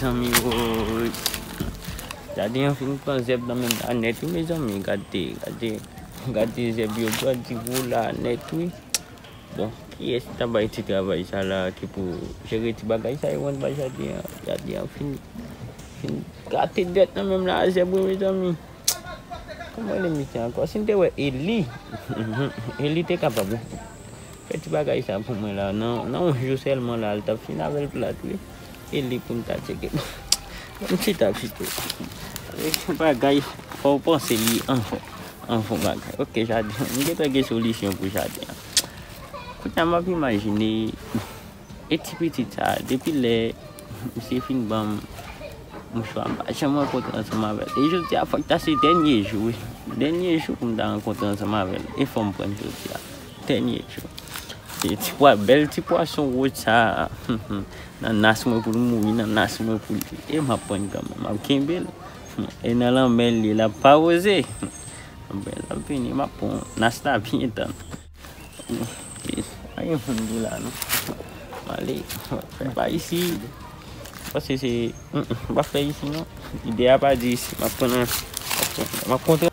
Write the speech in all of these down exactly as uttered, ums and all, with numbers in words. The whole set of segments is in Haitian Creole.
Zanmi, woy. Jaden an fin pran zèb nan men m la nèt, wi, mezanmi. Gade, gade, gade zèb yo grandi gwo la nèt, wi. Bon, kiyès ki ta bay ti travay sa la ki pou jere ti bagay sa yo rann bay jaden an? Jaden an fin, fin gate dèt nan men m la, zèb, wi, mezanmi. Kòman rele misye ankò? Si n te wè Eli, Eli te kapab fè ti bagay sa pou mwen la. Nan, nan yon jou sèlman la, l t ap fin avè l plat, wi. Eli pou n ta tcheke. Bon, m chita pito. Avèk bagay, fò w panse li anvan, anvan bagay. Ok, jaden, m gentan gen solisyon pou jaden an. Kounye a, m ap imajine, e ti pitit sa, depi lè misye fin ban m mouchwa, m pa janm rankontre ansanm avè l. E jodi a, fòk ta se dènye jou, wi. Dènye jou pou m ta rankontre ansanm avè l. E fò m pran jodi a. Dènye jou. Se ti pwa, bèl ti pwason wòch sa. Nan nas mwen pou l mouri, nan nas mwen pou l viv. E m ap pran l kanmenm, m ap kenbe l. E nan lanmè l ye, l ap pawouze. Anben, l ap vini, m ap pran nas la byen tann. Pa gen moun pou la, non. M ale, m ap fè pa isi. Paske se, m pa fè isi, non. Ide a pa di isi, m ap pran nan, m ap pran, m ap kontre.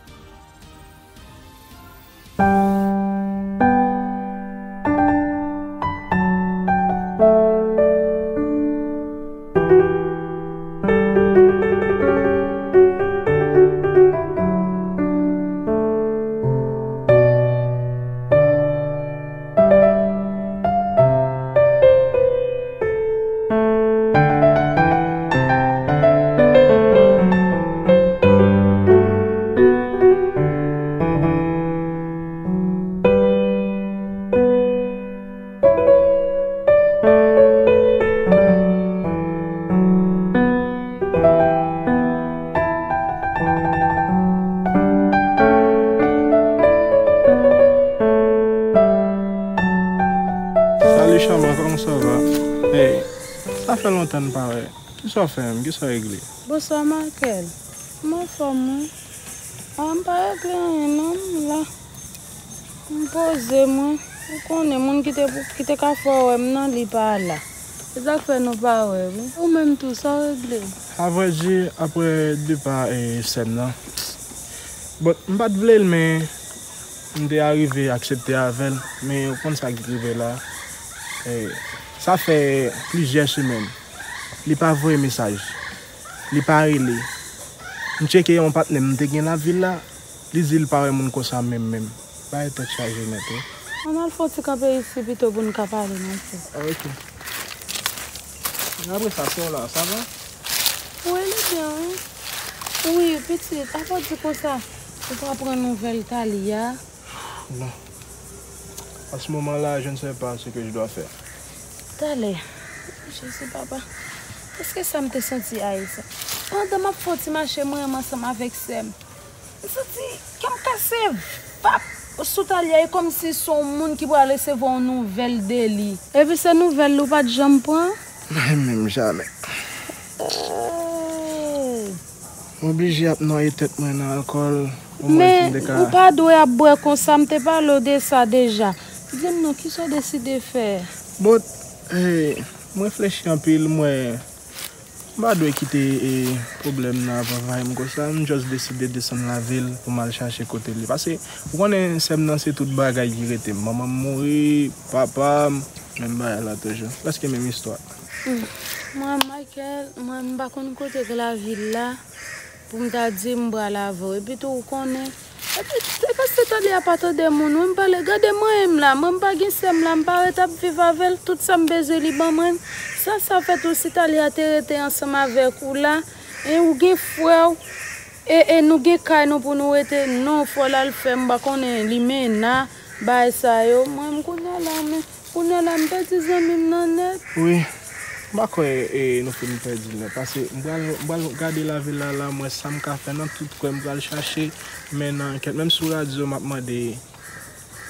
Salut Chama, comment ça va? Hey, sa fè lontan n pa wè. Kisa w fè menm? Kisa w regle? Bonswa Michael. M anfòm wi. A, m pa regle anyen non, m la. M poze mwen. Ou konnen, moun ki te, ki te ka fè w wè m nan, li pa la. Se sa k fè nou pa wè wi. Ou menm tou, sa w regle? Avrèdi, apre depa e sè m nan, bon, m pa t vle l, men m te arive aksepte avè l. Men ou konn sa k rive la. E, sa fè plizyè semèn. Li pa voye mesaj. Li pa rele. M tcheke yon patnè m te gen lavil la. Li di l pa wè moun konsa menm, menm. Bagay tèt chaje nèt, wi. Ann al fè yon ti kanpe isi pito pou n ka pale, monchè. Ah, ok. Apre sa, sè w la, sa va? Wi, li byen, wi. Wi, pitit, apa w di konsa? Ou pa pran nouvèl Talia? Non. En ce moment-là, je ne sais pas ce que je dois faire. Talè. Jezi, papa. Èske sa m te santi a ye sa? Pandan m ap fè yon ti mache mwen menm ansanm avèk sè m, m santi kè m kase vap sou Talia, e kòmsi se yon moun ki pral resevwa yon nouvèl de li. Epi se nouvèl li w pa t janm pran? Mwen menm, jamè. Oh. M oblije ap nwaye tèt mwen nan alkòl pou mwen fin dekare. Men ou pa dwe ap bwè konsa, m te pale w de sa deja. Di m non, kisa w deside fè? Bon, eh, m reflechi anpil, m wè m pa dwe kite, eh, pwoblèm nan ap anvayi m konsa. M just deside desann lavil pou m al chache kote li. Paske ou konnen sè m nan se tout bagay ki rete m. Manman m mouri, papa m, menm bagay la toujou. Prèske menm istwa. Hmm. Mwen, Michael, mwen, m pa konn kote k lavil la pou m ta di m pral avè w. Epi tou, ou konnen. Epi, se paske Talia pa tande moun, wi, m pale. Gade mwen menm la, mwen, m pa gen sè m la, m pa ret ap viv avè l. Tout sa m bezwen, li ban mwen. Sa, sa fè tou, si Talia te rete ansanm avèk ou la, e ou gen frè w, e, e nou gen kay nou pou nou rete. Non, fò l al fè, m pa konnen, limena, bagay sa yo. Mwen, m kounye a la, men Kounye a la, m pèdi zanmi m nan nèt. Wi, m pa kwè, e, nou fin pèdi l nèt. Paske m pral, m pral gade lavil la, la, m wè sa m ka fè nan tout kwen, m pral chache, men nan kèt, menm sou radyo, m ap mande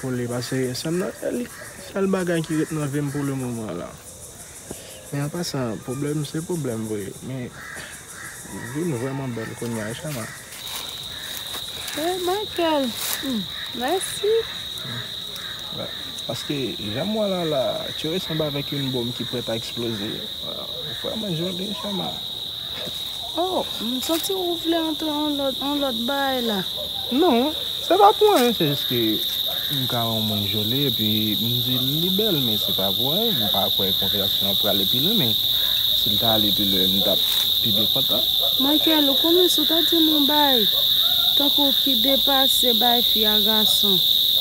pou li, paske sè m nan, se li, sèl bagay ki ret nan vi m pou le moman la. Men an pasan, pwoblèm se pwoblèm vre, men vi m vrèman bèl kounye a, Chama. Eh, Michael, hmm, mèsi. Paske jan m wè w la la, tu ressembles avec une bombe qui prête à exploser. Ou vrèman joli, Chama. Oh, m santi ou vle antre yon lòt, yon lòt bagay la. Non, se pa pou anyen, se jis ke m ka wè yon moun joli, epi m di li bèl, men se pa pou anyen. M pa kwè konvèsasyon an prale pi lwen, men si l ta ale pi lwen, m t ap pi byen kontan. Michael, ou konnen si w ta di m yon bagay, tankou ki depase bagay fi a gason,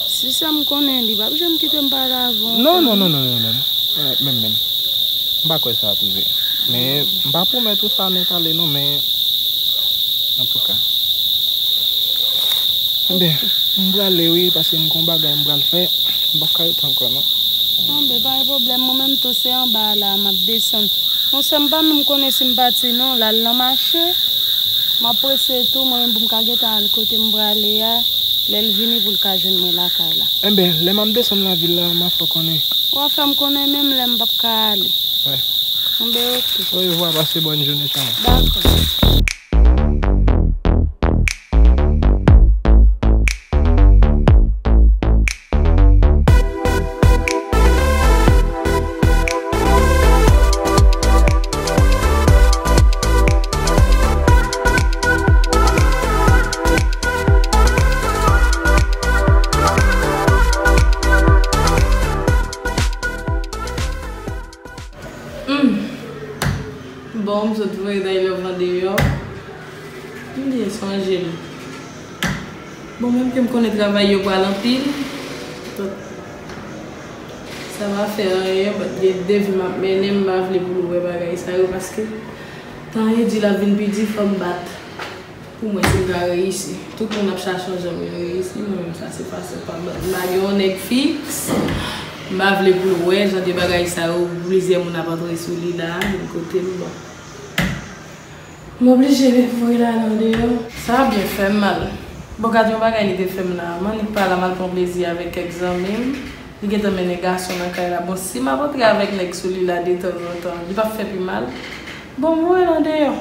si sa m konnen, li p ap janm kite m pale avè w. Non, non, non, non, non, non, non. Eh, menm, menm. M pa kwè sa ap rive. Men, m pa pwomèt ou sa nèt ale non, men, antouka. Enben, m prale wi, paske m gon bagay m pral fè. M p ap ka rete ankò non. Bon, ben, pa gen pwoblèm. Mwen menm tou, se anba a la m ap desann. Monchè, m pa menm konnen si m pati non, l al nan mache. M ap prese tou, mwen menm pou m ka gentan al kote m prale a. Lè l vini pou l ka jwenn mwen lakay la. Enben, lè m ap desann lavil la, m a fè w konnen. W a fè m konnen menm lè m p ap ka ale. Wè. Enben, oke. Orevwa, pase bòn jounen, Chama. Dakò. Hmm. Bon, m sot voye Daylo vandeyò. M byen sonje l. Bon, menm ke m konnen travay yo pral anpil, donk, sa pa fè anyen, but gen devi m ap mennen, m pa vle pou l wè bagay sa yo, paske tan e di l ap vin pi di, fò m bat. Pou mwen, si m ka reyisi. Tout moun ap chache yon jan pou yo reyisi, mwen menm sa se fason pa m. M pa gen yon nèg fiks, m pa vle pou l wè jan de bagay sa yo, plizyè moun ap antre sou li la, vin kote m, bon. M oblije voye l ale andeyò. Sa byen fè m mal. Bon, gad yon bagay li te fè m la. M annik pale, m al pran plezi avèk kèk zanmi m. Li gentan mennen gason nan kay la. Bon, si m ap antre avèk nèg sou li la detanzantan, li p ap fè pi mal. Bon, m voye l andeyò.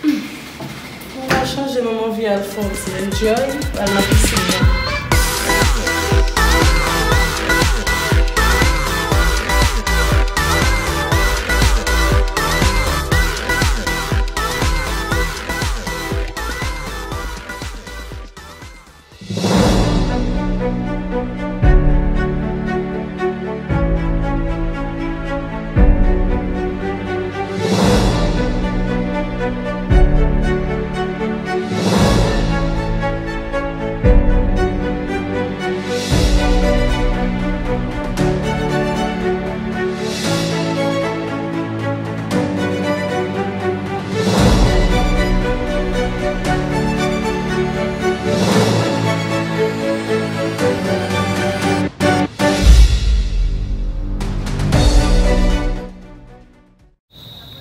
Mwen pral chanje non, m anvi al fè yon ti enjoy, al nan pisin nan.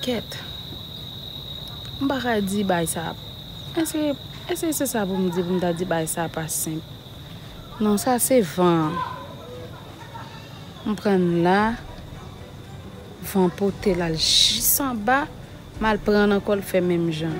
Kèt. M pa ka di bay sa. Èske, èske se sa pou m di, pou m ta di bay sa pa senp? Non, sa se van an. M pran l la, van pote l al jis anba, m al pran l ankò, l fè menm jan.